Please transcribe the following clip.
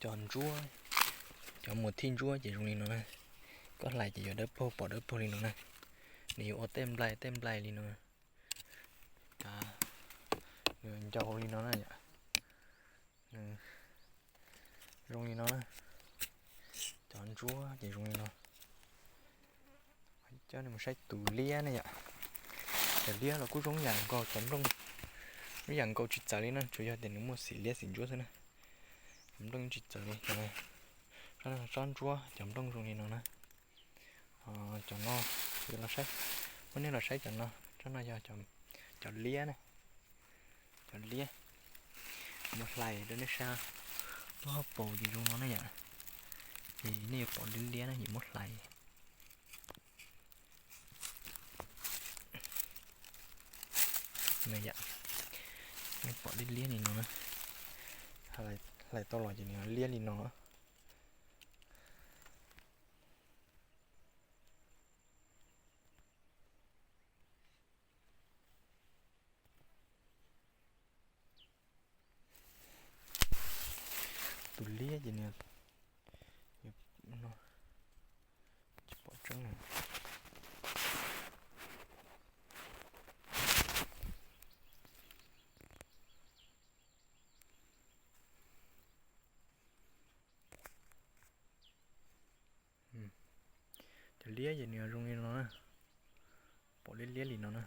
Cov ntsuab, cov muas thij ntsuab ces zoo li no na. Koj hlais ces yuav dawb paug, pom dawb paug li no na. Nws yuav ua tej nplai tej nplai li no. Nws ncau li no na yom. Nws zoo li no na. Cov ntsuab ces zoo li no. Coj nej mus saib tus liab ne yom. Cov liab los kuj zoo yam nkaus cov nplooj, zoo yam nkaus tsis txawv li na, tsuas yog tias nws muaj xim liab xim ntsuab xwb na. Cov nplooj tsis txawv li. Tsob ntsuab cov nplooj zoo li no na. Cov no, los saib, muab nej los saib cov no, tsob no yog cov liab na. Cov liab, muab hlais rau nej saib, lub hauv paus ces zoo no na yom. Ces nej yuav pom liab liab na, yus muab hlais. Yom, nej pom liab liab li no na. Hlais tau los ces nws liab li no. Tus liab ces nws, no, tsis pom tseeb na. Cov liab ces nws zoo li no na. Pom liab liab li no na.